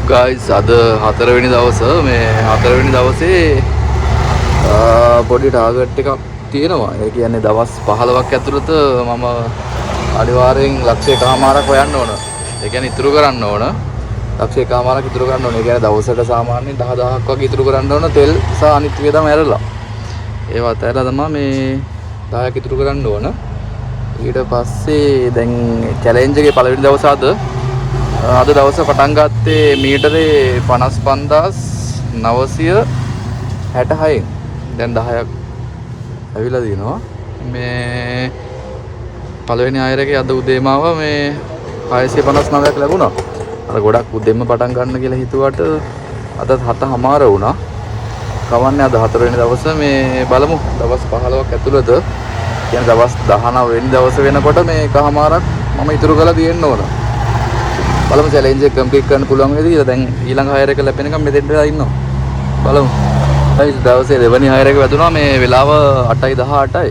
Guys අද හතරවෙනි දවස. මේ හතරවෙනි දවසේ පොඩි ටාගට් එකක් තියෙනවා. ඒ කියන්නේ දවස් 15ක් ඇතුළත මම අනිවාර්යෙන් ලක්ෂ එකහමාරක් හොයන්න ඕන. ඒ කියන්නේ ඉතුරු කරන්න ඕන. ලක්ෂ එකහමාරක් ඉතුරු කරන්න ඕන. ඒ කියන්නේ දවසට සාමාන්‍යයෙන් 10,000ක් වගේ ඉතුරු කරන්න ඕන තෙල් සහ අනිත් වියදම ඇරලා. ඒවත් ඇරලා තමයි මේ 10ක් ඉතුරු කරන්න ඕන. ඊට පස්සේ දැන් චැලෙන්ජ් එකේ පළවෙනි දවස අද. අද දවස පටන් ගත්තේ මීටරේ 55,966න්. දැන් 10ක් ඇවිල්ලා තියෙනවා. මේ පළවෙනි අයරකේ අද උදේම ආවා මේ 659ක් ලැබුණා. අර ගොඩක් උදෙන්ම පටන් ගන්න කියලා හිතුවට අද 7:30 වුණා. කවන්නේ අද හතරවෙනි දවස මේ බලමු දවස් 15ක් ඇතුළත කියන්නේ දවස් 19 වෙනි දවස වෙනකොට මේ එකහමාරක් මම ඉතුරු කරලා තියෙන්න ඕන. බලමු චැලෙන්ජ් එක කම්ප්ලීට් කරන්න පුළුවන් වේද කියලා. දැන් ඊළඟ හයර් එක ලැබෙනකම් මෙතෙන්ට වෙලා ඉන්නවා. බලමු. ගයිස් දවසේ දෙවෙනි හයර් එක වැදුනා මේ වෙලාව 8:18යි.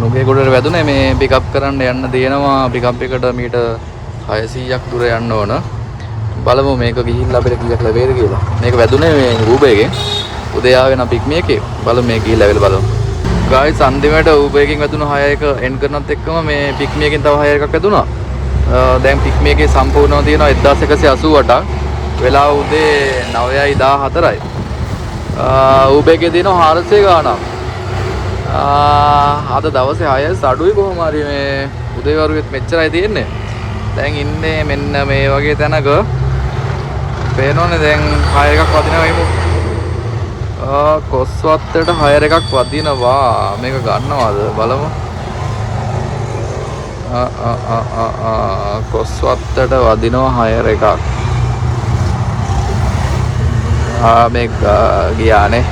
නුගේ ගොඩට වැදුනේ මේ පිකප් කරන්න යන්න තියෙනවා. පිකප් එකට මීටර් 600ක් දුර යන්න ඕන. බලමු මේක ගිහිල්ලා අපිට කීයක් ලැබෙයිද කියලා. මේක වැදුනේ මේ Uber එකෙන්. උදේ ආවේ නම් පික්මි එකේ. බලමු මේක ගිහිල්ලා ඇවිල්ලා බලමු. ගයිස් අන්තිමට Uber එකෙන් වැදුණු හයර් එක එන් කරනත් එක්කම මේ පික්මි එකෙන් තව හයර් එකක් වැදුනා. දැන් පික්මි එකේ සම්පූර්ණව තියෙනවා 1188ක්. වෙලාව උදේ 9:14යි. Uber එකේ තියෙනවා 400 ගාණක්. අද දවසේ හයස් අඩුයි කොහොම හරි මේ උදේ වරුවෙත් මෙච්චරයි තියෙන්නේ. දැන් ඉන්නේ මෙන්න මේ වගේ තැනක. පේනවනේ දැන් හයර් එකක් වදිනවා එමු. කොස්වත්තට හයර් එකක් වදිනවා. මේක ගන්නවද බලමු. ආ ආ ආ ආ ආ කොස්වත්තට වදිනවා හයර් එකක්. මේක ගියානේ.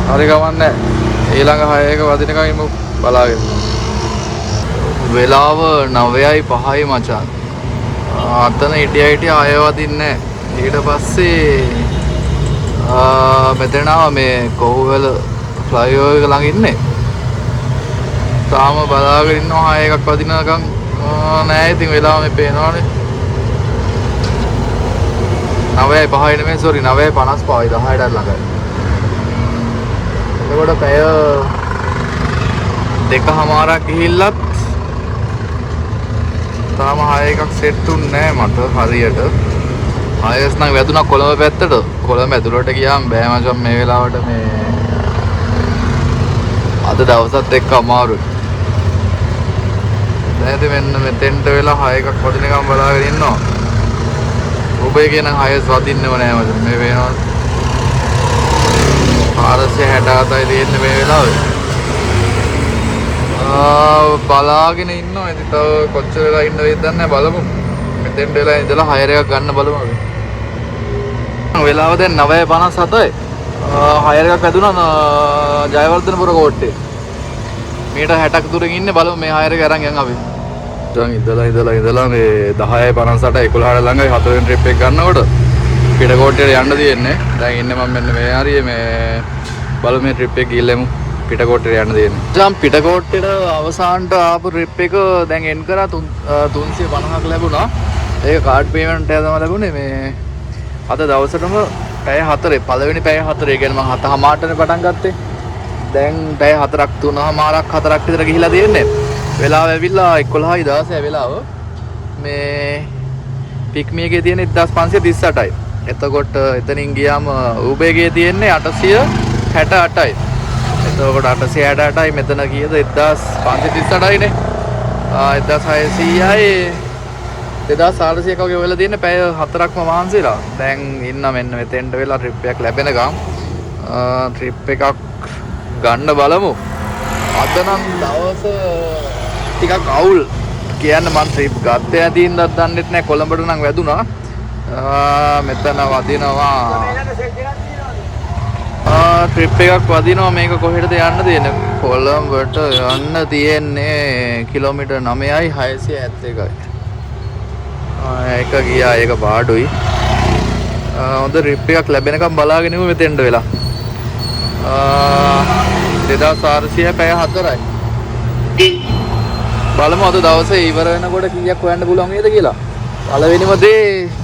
හරි කමන්නේ. ඊළඟ හයර් එක වදිනකන් ඉමු බලාගෙන. වෙලාව 9:05යි මචං. අතන හිටියා හිටියා ආයෙ වදින්නේ නෑ. ඊට පස්සේ මෙතන ආවා මේ කොහුවල ෆ්ලයිಓවර් එක ළඟ ඉන්නේ. තාම බලාගෙන ඉන්නවා හයර් එකක් වදිනකන්. නෑ ඉතින් වෙලාව මේ පේනවනේ. 9:05යි නෙමෙයි සෝරි 9:55යි 10ට ළඟයි. එතකොට පැය දෙකහමාරක් ගිහිල්ලත් තාම හයර් එකක් සෙට් වුන්නේ නෑ මට හරියට. හයර්ස් නම් වැදුනා කොළඹ පැත්තට. කොළඹ ඇතුළට ගියාම බෑ මචං මේ වෙලාවට මේ අද දවසත් එක්ක අමාරුයි. දැන් ඉතින් මෙන්න මෙතෙන්ට වෙලා හයර් එකක් වදිනකම් බලාගෙන ඉන්නවා. ඔබ එකේ නම් හයර්ස් වදින්නම නෑ මචං මේ වෙනවා. 467යි තියෙන්නේ මේ වෙලාවේ. බලාගෙන ඉන්නවා. ඉතින් තව කොච්චර වෙලා ඉන්න වේද දන්නේ නෑ බලමු. මෙතෙන්ට වෙලා ඉඳලා හයර් එකක් ගන්න බලමු අපි. වෙලාව දැන් 9:57යි. හයර් එකක් වැදුනා ජයවර්ධනපුර කෝට්ටේ. මීටර් 60ක් දුරින් ඉන්නේ බලමු මේ හයර් එක අරන් යන් අපි. දැන් ඉඳලා ඉඳලා ඉඳලා මේ 10:58 11 ළඟයි හතරවෙනි ට්‍රිප් එක ගන්නකොට පිටකෝට්ටේට යන්න තියෙන්නේ. දැන් ඉන්නේ මම මෙන්න මේ හරියේ මේ බලමු මේ ට්‍රිප් එක ගිහිල්ලා එමු. පිටකෝට්ටේට යන්න තියෙන්නේ. දැන් පිටකෝට්ටේට අවසානට ආපු ට්‍රිප් එක දැන් එන් කරා 350ක් ලැබුණා. ඒක කාඩ් පේමන්ට් එක තමයි ලැබුණේ. මේ අද දවසටම පැය 4 පළවෙනි පැය 4 ඒ කියන්නේ මං 7:00මාරටනේ පටන් ගත්තේ. දැන් පැය 4ක් 3:00මාරක් 4ක් විතර ගිහිලා තියෙන්නේ. වෙලාව ඇවිල්ලා 11:16 වෙලාව. මේ පික්මි එකේ තියෙන 1538යි. එතකොට එතනින් ගියාම Uber එකේ තියෙන්නේ 868යි. එතකොට 868යි මෙතන කීයද 1538යිනේ. 1600යි 2400ක් වගේ වෙලා තියෙන්නේ පැය 4ක්ම මහන්සිලා. දැන් ඉන්න මෙන්න මෙතෙන්ට වෙලා ට්‍රිප් එකක් ලැබෙනකම්. ට්‍රිප් එකක් ගන්න බලමු. අද නම් දවස ටිකක් අවුල්. කියන්න මං ට්‍රිප් ගත්තේ නැති හින්දාත් දන්නෙත් නෑ. කොළඹට නම් වැදුනා. මෙතන වදිනවා. ට්‍රිප් එකක් වදිනවා. මේක කොහෙටද යන්න තියෙන්නේ? කොළඹට යන්න තියෙන්නේ කිලෝමීටර් නවයයි හයසිය හැත්තෑ එකයි. ඒක ගියා. ඒක පාඩුයි. හොඳ ට්‍රිප් එකක් ලැබෙනකම් බලාගෙන ඉමු මෙතෙන්ට වෙලා. 2400 පැය 4යි. බලමු අද දවසේ ඉවර වෙනකොට කීයක් හොයන්න පුළුවන් වේද කියලා. පළවෙනිම දේ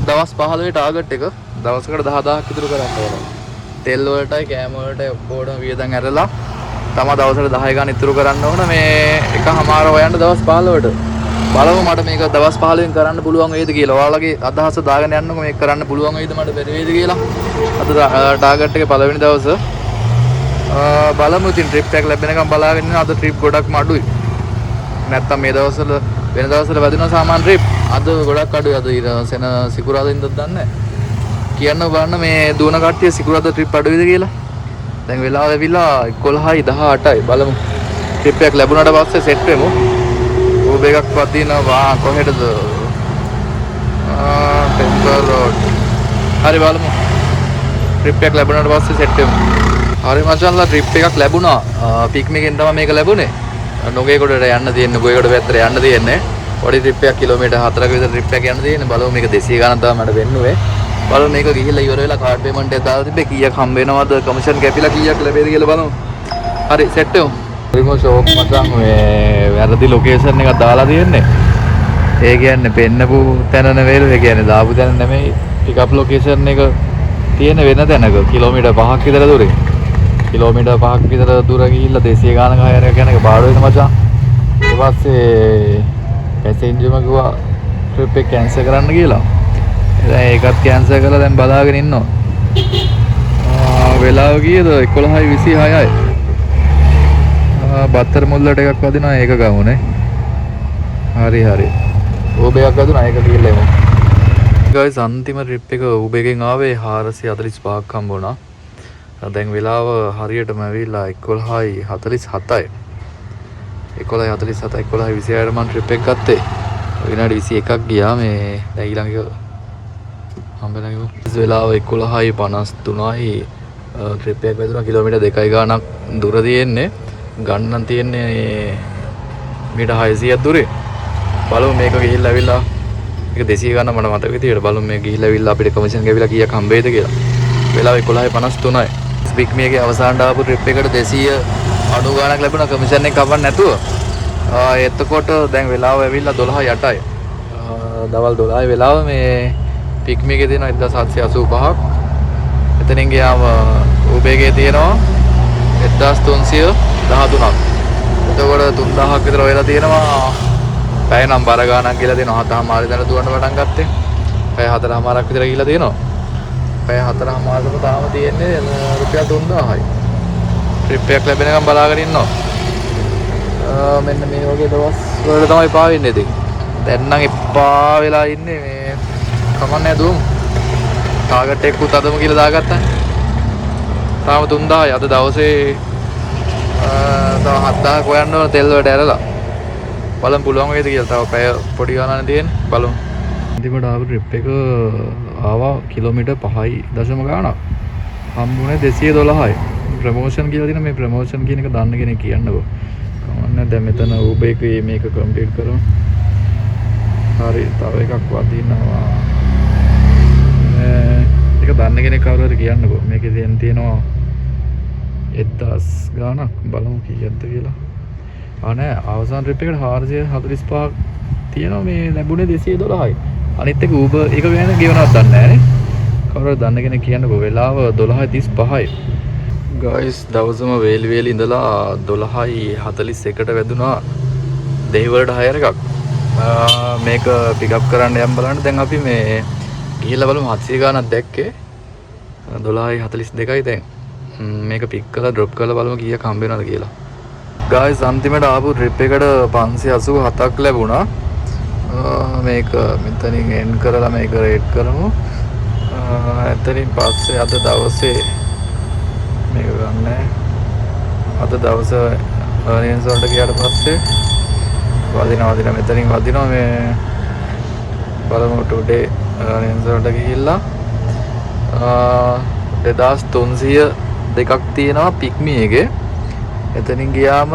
දවස් 15 ටාගට් එක දවසකට 10,000ක් ඉතුරු කරන්න ඕන. තෙල් වලටයි කෑම වලටයි ඔක්කොටම වියදම් ඇරලා තමා දවසට 10 ගාන ඉතුරු කරන්න ඕන. මේ එකහමාර හොයන්න දවස් 15ට. බලමු මට මේක දවස් 15න් කරන්න පුළුවන් වේද කියලා. ඔයාලගේ අදහස දාගෙන යන්නකෝ, මේක කරන්න පුළුවන් වේද මට බැරි වේද කියලා. අද ටාගට් එකේ පළවෙනි දවස. බලමු ඉතින් ට්‍රිප් එකක් ලැබෙනකම් බලාගෙන ඉන්න. අද ට්‍රිප් ගොඩක්ම අඩුයි. නැත්තම් මේ දවස්වල වෙන දවස්වල වැදෙනවා සාමාන්‍ය ට්‍රිප්. අද ගොඩක් අඩුයි. අද ඊට සෙන සිකුරාදා ඉඳන් දන්නේ නැහැ. කියන්න බලන්න මේ දුවන කට්ටිය සිකුරාදා ට්‍රිප් අඩුයිද කියලා. දැන් වෙලාව ඇවිල්ලා 11:18යි. බලමු ට්‍රිප් එකක් ලැබුණාට පස්සේ සෙට් වෙමු. ඌබර් එකක් වදිනවා කොහෙටද? Temple road. හරි බලමු. ට්‍රිප් එකක් ලැබුණාට පස්සේ සෙට් වෙමු. හරි මචංලා, ට්‍රිප් එකක් ලැබුණා. පික්මිකෙන් තමයි මේක ලැබුණේ. නුගේගොඩට යන්න තියෙන්නේ, නුගේගොඩ පැත්තට යන්න තියෙන්නේ. පොඩි ට්‍රිප් එකක්, කිලෝමීටර් 4ක විතර ට්‍රිප් එකක් යන්න තියෙන්නේ. බලමු, මේක 200 ගණන් තමයි මට වෙන්නුවේ. බලමු මේක ගිහිල්ලා ඉවර වෙලා කාඩ් පේමන්ට් එක දාලා තිබ්බේ කීයක් හම්බ වෙනවද, කමිෂන් කැපිලා කීයක් ලැබෙයිද කියලා බලමු. හරි, සෙට් වෙමු. හරිම ෂෝක් මචං, මේ වැරදි ලොකේෂන් එකක් දාලා තියෙන්නේ. ඒ කියන්නේ පෙන්නපු තැන නෙවෙයිලු. ඒ කියන්නේ දාපු තැන නෙමෙයි. පිකප් ලොකේෂන් එක තියෙන වෙන තැනක, කිලෝමීටර් 5ක් විතර දුරින්. කිලෝමීටර් 5ක් විතර දුර ගිහිල්ලා 200 ගානක හයර් එක යන එක පාඩු වෙන මචං. ඊට පස්සේ පැසෙන්ජර්ම කිව්වා ට්‍රිප් එක කැන්සල් කරන්න කියලා. දැන් ඒකත් කැන්සල් කරලා දැන් බලාගෙන ඉන්නවා. වෙලාව කීයද? 11:26යි. බත්තර මුල්ලට එකක් වදිනවා, ඒක ගමුනේ. හරි හරි. ඌබර් එකක් වැදුනා, ඒක ගිහිල්ලා එමු. ගයිස්, අන්තිම ට්‍රිප් එක ඌබර් එකෙන් ආවේ 445ක් හම්බ වුණා. දැන් වෙලාව හරියටම ඇවිල්ලා 11:47යි. 11:47, 11:26ට මං ට්‍රිප් එක ගත්තේ. විනාඩි 21ක් ගියා. මේ දැන් ඊළඟ එක හම්බෙලා ගිහමු. වෙලාව 11:53යි. ට්‍රිප් එකක් වැදුනා, කිලෝමීටර් 2යි ගාණක් දුර තියෙන්නේ. ගන්න නම් තියෙන්නේ මීටර් 600ක් දුරේ. බලමු මේක ගිහිල්ලා ඇවිල්ලා, මේක 200 ගාණක් මට මතක විදියට. බලමු මේක ගිහිල්ලා ඇවිල්ලා අපිට කමිෂන් කැපිලා කීයක් හම්බ වෙයිද කියලා. වෙලාව 11:53යි. පික්මි එකේ අවසානට ආපු ට්‍රිප් එකට 290 ගාණක් ලැබුණා කමිෂන් එක කපන්න නැතුව. එතකොට දැන් වෙලාව ඇවිල්ලා 12:08යි. දවල් 12යි වෙලාව. මේ පික්මි එකේ තියෙනවා 1785ක්. එතනින් ගියාම ඌබර් එකේ තියෙනවා 1313ක්. එතකොට 3000ක් විතර වෙලා තියෙනවා. පැය නම් බර ගාණක් ගිහලා තියෙනවා. හතහමාරි ඉඳලා දුවන්න පටන් ගත්තේ. පැය හතරහමාරක් විතර ගිහලා තියෙනවා. පැය හතරහමාරකට තාම තියෙන්නේ රුපියල් 3000යි. ට්‍රිප් එකක් ලැබෙනකම් බලාගෙන ඉන්නවා. මෙන්න මේ වගේ දවස් වල තමයි එපා වෙන්නේ ඉතින්. දැන් නම් එපා වෙලා ඉන්නේ. මේ කමක් නෑ, දුවමු. ටාගට් එකකුත් අදම කියලා දාගත්තා. තාම 3000යි. අද දවසේ තව 7000ක් හොයන්න ඕන තෙල් වලට ඇරලා. බලමු පුළුවන් වේද කියලා. තව පැය පොඩි ගානක් තියෙන්නේ. බලමු. අන්තිමට ආපු ට්‍රිප් එක ආවා කිලෝමීටර් 5යි දශම ගාණක්. හම්බුනේ 212යි. ප්‍රමෝෂන් කියලා තියෙන මේ ප්‍රමෝෂන් කියන එක දන්න කෙනෙක් කියන්නකෝ. කමක් නෑ, දැන් මෙතන Uber එකේ මේක කම්ප්ලීට් කරමු. හරි, තව එකක් වදිනවා. මේ ඒක දන්න කෙනෙක් කවුරු හරි කියන්නකෝ. මේකේ දැන් තියෙනවා 1000 ගාණක්, බලමු කීයක්ද කියලා. ආ නෑ, අවසාන ට්‍රිප් එකට 445ක් තියෙනවා, මේ ලැබුණේ 212යි. අනිත් එක Uber එක ගැන ගෙවනවද දන්නේ නෑනේ. කවුරු හරි දන්න කෙනෙක් කියන්නකෝ. වෙලාව 12:35යි. ගයිස්, දවසම වේලි වේලි ඉඳලා 12:41ට වැදුනා දෙහිවලට හයර් එකක්. මේක පිකප් කරන්න යම් බලන්න. දැන් අපි මේ ගිහිල්ලා බලමු. 700 ගාණක් දැක්කේ. 12:42යි දැන්. මේක පික් කරලා ඩ්‍රොප් කරලා බලමු කීයක් හම්බ වෙනවද කියලා. ගයිස්, අන්තිමට ආපු ට්‍රිප් එකට 587ක් ලැබුණා. මේක මෙතනින් එන් කරලා මේක රේට් කරමු. එතනින් පස්සේ අද දවසේ මේක ගන්න. අද දවස අර්නින්ස් වලට ගියාට පස්සේ වදිනවා වදිනවා, මෙතනින් වදිනවා. මේ බලමු, ටුඩේ අර්නින්ස් වලට ගිහිල්ලා 2302ක් තියෙනවා පික්මි එකේ. එතනින් ගියාම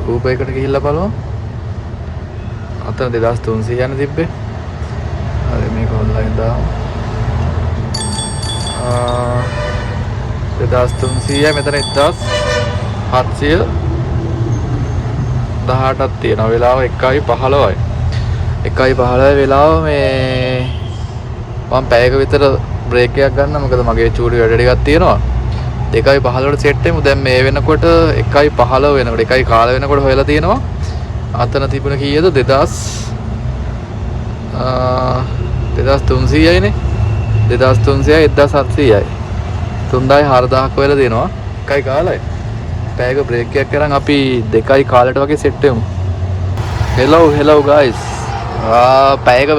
Uber එකට ගිහිල්ලා බලමු. අතන 2300 යන තිබ්බේ. හරි, මේක ඔන්ලයින් දාමු. 2300, මෙතන 1700. 18ක් තියෙනවා. වෙලාව 1:15යි. 1:15 වෙලාව මේ මම පැයක විතර බ්‍රේක් එකක් ගන්න. මොකද මගේ චූටි වැඩ ටිකක් තියෙනවා. 2:15ට සෙට් වෙමු. දැන් මේ වෙනකොට 1:15 වෙනකොට 1 කාල වෙනකොට හොයලා තියෙනවා. අතන තිබුණ කීයද? 2300යිනේ. 2300යි 1700යි. 3000 4000ක් හොයලා තියෙනවා. 1 කාලයි. පැයක බ්‍රේක් එකක් අරන් අපි 2 කාලට වගේ සෙට් වෙමු. Hello hello guys. පැයක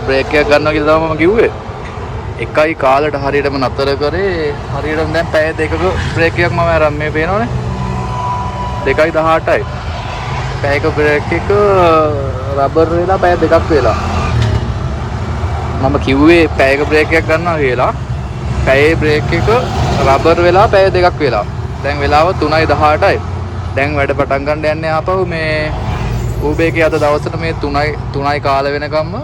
බ්‍රේක් එකක් ගන්නවා කියලා තමයි මම කිව්වේ. 1 කාලට හරියටම නතර කරේ. හරියටම දැන් පැය දෙකක බ්‍රේක් එකක් මම අරන් මේ පේනවනේ. 2:18යි. පැයක බ්‍රේක් එක රබර් වෙලා පැය දෙකක් වෙලා. මම කිව්වේ පැයක බ්‍රේක් එකක් ගන්නවා කියලා. පැයේ බ්‍රේක් එක රබර් වෙලා පැය දෙකක් වෙලා. දැන් වෙලාව 3:18යි. දැන් වැඩ පටන් ගන්න යන්නේ ආපහු මේ Uber එකේ අද දවසට මේ 3යි කාල වෙනකම්ම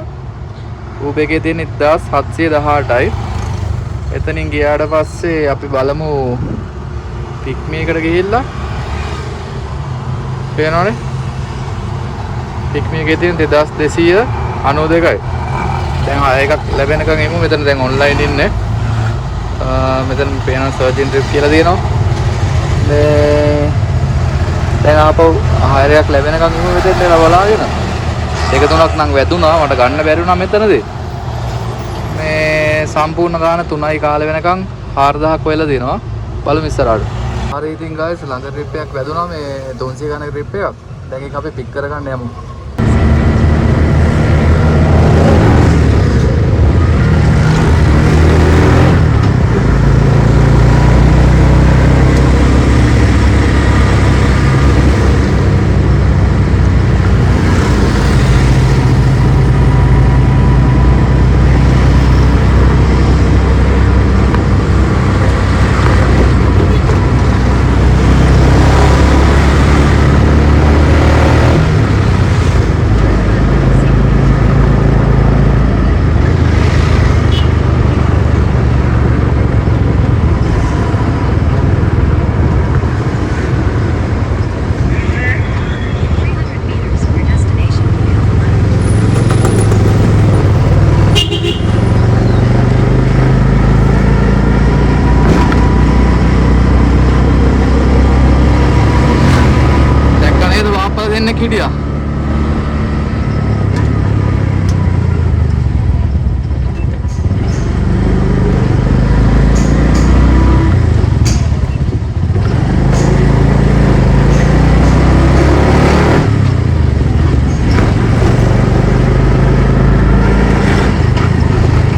Uber එකේ තියෙන 1718යි. එතනින් ගියාට පස්සේ අපි බලමු පික්මි එකට ගිහිල්ලා පේනවනේ පික්මි එකේ තියෙන 2292යි. දැන් ආයෙ එකක් ලැබෙනකන් එමු. මෙතන දැන් ඔන්ලයින් ඉන්නේ. මෙතන පේනවා සර්ච් ඉන් ට්‍රිප් කියලා තියෙනවා. මේ දැන් ආපහු හයර් එකක් ලැබෙනකන් එමු මෙතෙන්ට එලා බලාගෙන. දෙක තුනක් නම් වැදුනා මට ගන්න බැරි වුණා මෙතනදී. මේ සම්පූර්ණ ගාන 3යි කාල වෙනකන් 4000ක් වෙලා දෙනවා. බලමු ඉස්සරහට. හරි ඉතින් ගයිස් ළඟ ට්‍රිප් එකක් වැදුනා මේ 300 ගානක ට්‍රිප් එකක්. දැන් ඒක අපි පික් කරගන්න යමු. දෙන්නෙක් හිටියා.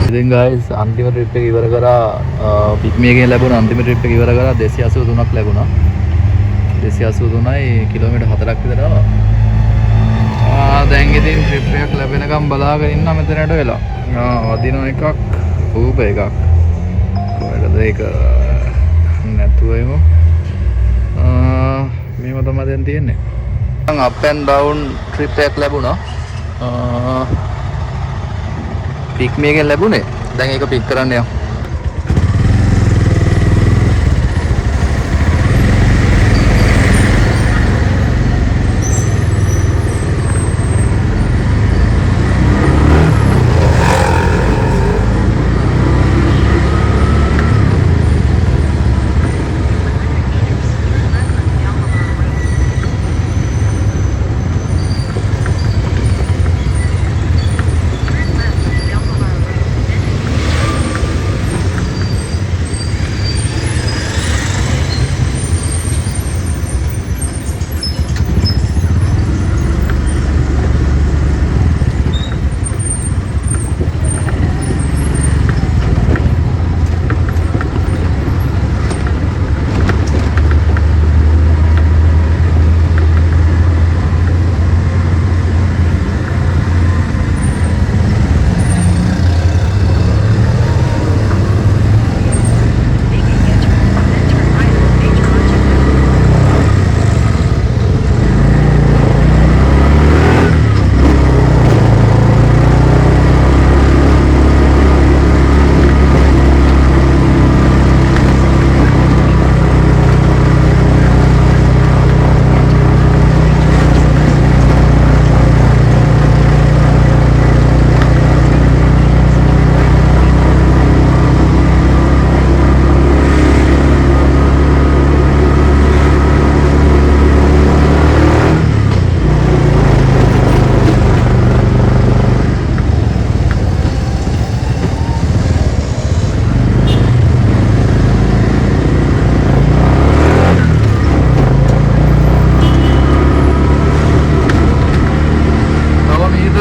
ඉතින් ගයිස් අන්තිම ට්‍රිප් එක ඉවර කරා. පික්මි එකෙන් ලැබුණ අන්තිම ට්‍රිප් එක ඉවර කරා 283ක් ලැබුණා. 283යි කිලෝමීටර් 4ක් විතර ආවා. දැන් ඉතින් ට්‍රිප් එකක් ලැබෙනකම් බලාගෙන ඉන්නවා මෙතනට වෙලා. වදින එකක් Uber එකක්. කොහෙටද ඒක නැතුව එමු. මේව තමයි දැන් තියෙන්නේ. දැන් up and down trip එකක් ලැබුණා. පික්මි එකෙන් ලැබුණේ. දැන් ඒක පික් කරන්න යමු.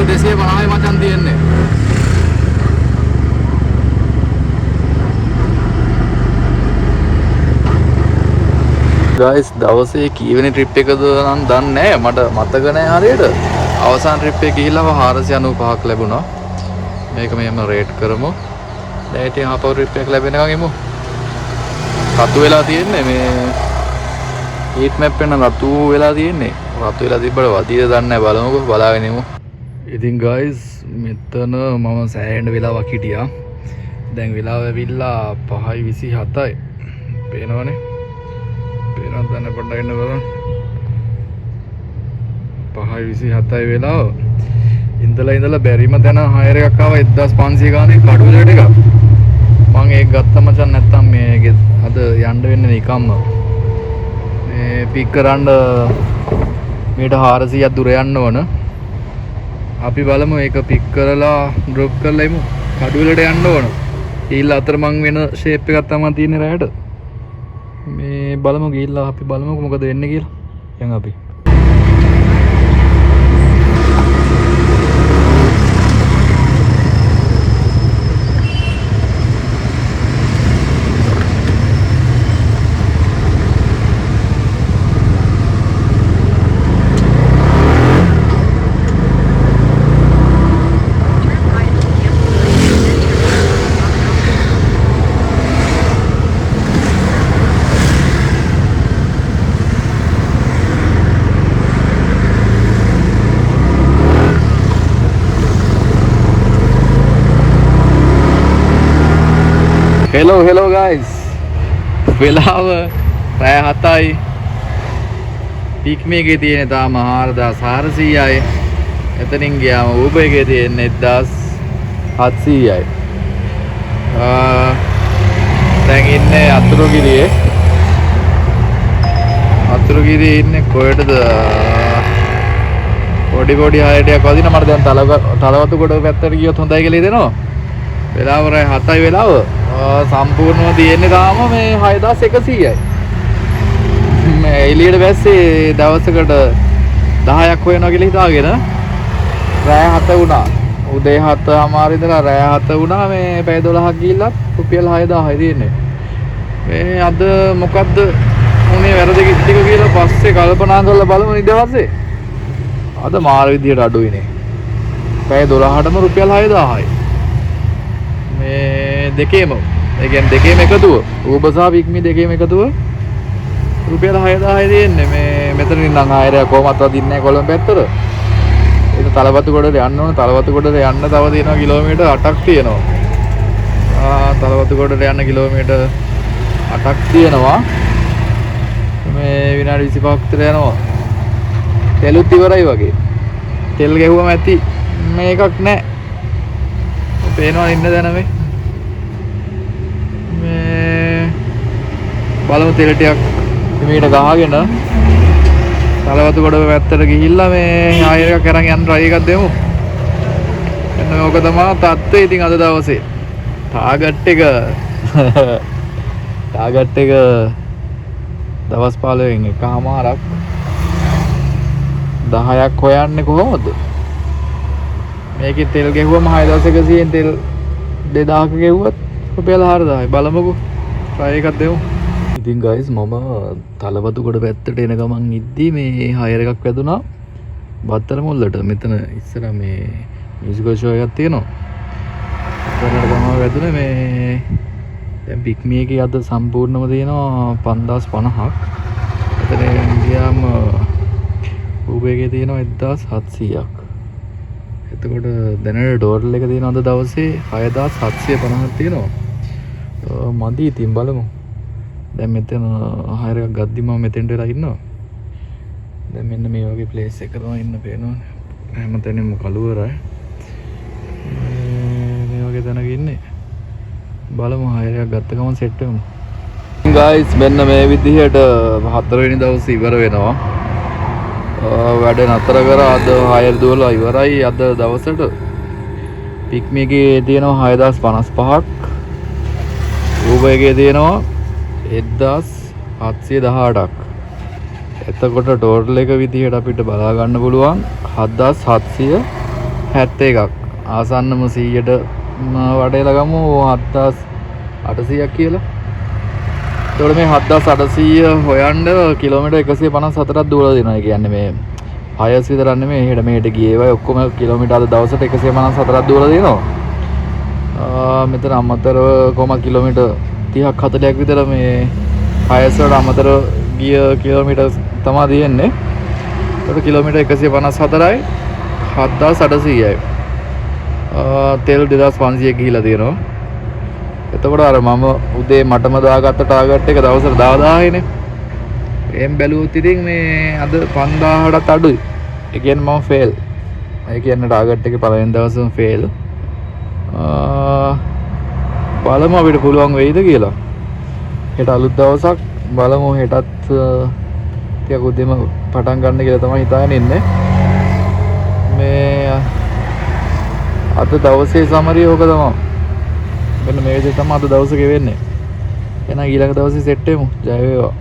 250යි මචං තියෙන්නේ. ගයිස්, දවසේ කීවෙනි ට්‍රිප් එකද නම් දන්නේ නැහැ, මට මතක නැහැ හරියට. අවසාන ට්‍රිප් එක ගිහිල්ලාම 495ක් ලැබුණා. මේක මෙහෙම රේට් කරමු. දැන් ඉතින් ආපහු ට්‍රිප් එකක් ලැබෙනකන් එමු. රතු වෙලා තියෙන්නේ මේ හීට් මැප් එක නම් රතු වෙලා තියෙන්නේ. රතු වෙලා තිබ්බට වදීද දන්නේ නැහැ, බලමුකෝ, බලාගෙන ඉමු. ඉතින් ගයිස්, මෙතන මම සෑහෙන වෙලාවක් හිටියා. දැන් වෙලාව ඇවිල්ලා 5:27යි. පේනවනේ. පේනවද දන්නේ, පොඩ්ඩක් ඉන්න බලන්න. 5:27යි වෙලාව. ඉඳලා ඉඳලා බැරිම තැන හයර් එකක් ආවා 1500 ගානේ කඩුවෙලට එකක්. මං ඒක ගත්තා මචං, නැත්තම් මේ අද යන්න වෙන්නේ නිකම්ම. මේ පික් කරන්න මීට 400ක් දුර යන්න ඕන. අපි බලමු ඒක පික් කරලා ඩ්‍රොප් කරලා එමු. කඩුවෙලට යන්න ඕන. ගිහිල්ලා අතරමං වෙන ෂේප් එකක් තමයි තියෙන්නේ රැයට. මේ බලමු ගිහිල්ලා අපි බලමුකෝ මොකද වෙන්නේ කියලා. යන් අපි. Hello, hello guys. වෙලාව රෑ 7යි. පික්මි එකේ තියෙන තාම 4400යි. එතනින් ගියාම Uber එකේ තියෙන 1700යි. දැන් ඉන්නේ අතුරුගිරියේ. අතුරුගිරියේ ඉන්නේ කොහෙටද? පොඩි පොඩි හයටයක් වදින මට දැන් තලවතු ගොඩ පැත්තට ගියොත් හොඳයි කියලා හිතෙනවා. වෙලාව රෑ 7යි වෙලාව. සම්පූර්ණව තියෙන්නේ තාම මේ 6100යි. මේ එළියට බැස්සේ දවසකට 10ක් හොයනවා කියලා හිතාගෙන රෑ 7 වුණා. උදේ 7:00 ඉඳලා රෑ 7 වුණා. මේ පැය 12ක් ගිහිල්ලත් රුපියල් 6000යි තියෙන්නේ. මේ අද මොකද්ද උනේ වැරදි ටික කියලා පස්සේ කල්පනා කරලා බලමු නිදහසේ. අද මාර විදියට අඩුයිනේ. පැය 12ටම රුපියල් 6000යි. මේ දෙකේම, ඒ කියන්නේ දෙකේම එකතුව, Uber සහ Picme දෙකේම එකතුව රුපියල් 6000යි තියෙන්නේ. මේ මෙතන ඉඳන් ආයෙත් කොහොමත් වදින්නේ නැහැ කොළඹ පැත්තට. ඒක තලවතු ගොඩට යන්න ඕන. තලවතු ගොඩට යන්න තව තියෙනවා කිලෝමීටර් 8ක් තියෙනවා. තලවතු ගොඩට යන්න කිලෝමීටර් 8ක් තියෙනවා. මේ විනාඩි 25ක් විතර යනවා. තෙලුත් ඉවරයි වගේ. තෙල් ගැහුවම ඇති මේකක් නෑ. පේනවා ඉන්න දැන මේ. මේ බලමු තෙල් ටිකක් හිමීට ගහගෙන තලවතු ගොඩ පැත්තට ගිහිල්ලා මේ ආයෙ එකක් අරන් යන්න try එකක් දෙමු. එන්න ඕක තමයි තත්ත්වය ඉතින් අද දවසේ. ටාගට් එක දවස් 15න් එකහමාරක් 10ක් හොයන්නේ කොහොමද? මේකේ තෙල් ගැහුවම 6100න් තෙල් 2000ක ගැහුවත් රුපියල් 4000යි. බලමුකෝ try එකක් දෙමු. ඉතින් ගයිස්, මම තලවතු ගොඩ පැත්තට එන ගමන් ඉද්දි මේ හයර් එකක් වැදුනා බත්තර මුල්ලට. මෙතන ඉස්සර මේ මියුසිකල් ෂෝ එකක් තියෙනවා. එතනට තමයි වැදුනේ. මේ දැන් පික්මි එකේ අද සම්පූර්ණම තියෙනවා 5050ක්. එතන ගියාම Uber එකේ තියෙනවා 1700ක්. එතකොට දැනට ටෝටල් එක තියෙනවා අද දවසේ 6750ක් තියෙනවා. මදි ඉතින් බලමු. දැන් මෙතන හයර් එකක් ගද්දි මම මෙතෙන්ට වෙලා ඉන්නවා. දැන් මෙන්න මේ වගේ ප්ලේස් එක තමයි ඉන්න පේනවනේ. හැමතැනම කළුවරයි. මේ වගේ තැනක ඉන්නේ. බලමු හයර් එකක් ගත්ත ගමන් සෙට් වෙමු. ගයිස්, මෙන්න මේ විදිහට හතරවෙනි දවසේ ඉවර වෙනවා. වැඩ නතර කර අද හයර් දුවලා ඉවරයි අද දවසට. පික්මි එකේ තියෙනවා 6055ක්. Uber එකේ තියෙනවා 1718ක්. එතකොට ටෝටල් එක විදිහට අපිට බලා ගන්න පුළුවන් 7775ක්. 71ක්. ආසන්නම 100ට වටේලා ගමු 7800ක් කියලා. එතකොට මේ 7800 හොයන්න කිලෝමීටර් 154ක් දුවලා දෙනවා. ඒ කියන්නේ මේ හයස් විතරක් නෙමෙයි, එහෙට මෙහෙට ගියේ ඒවයි ඔක්කොම කිලෝමීටර් අද දවසට 154ක් දුවලා දෙනවා. මෙතන අමතරව කොහොමද කිලෝමීටර් 30ක් 40ක් විතර මේ හයස් වලට අමතරව ගිය කිලෝමීටර් තමා තියෙන්නේ. එතකොට කිලෝමීටර් 154යි 7800යි. තෙල් 2500 ගිහිලා තියෙනවා. එතකොට අර මම උදේ මටම දාගත්ත ටාගට් එක දවසට 10000යිනේ. එහෙම බැලුවොත් ඉතින් මේ අද 5000ටත් අඩුයි. ඒ කියන්නේ මම ෆේල්. ඒ කියන්නේ ටාගට් එකේ පළවෙනි දවසම ෆේල්. බලමු අපිට පුළුවන් වෙයිද කියලා. හෙට අලුත් දවසක්, බලමු හෙටත් ටිකක් උදේම පටන් ගන්න කියලා තමයි හිතාගෙන ඉන්නේ. මේ අද දවසේ සමරිය ඕක තමයි. මෙන්න මේ විදිහට තමයි අද දවස ගෙවෙන්නේ. එහෙනම් ඊළඟ දවසේ සෙට් වෙමු. ජය වේවා.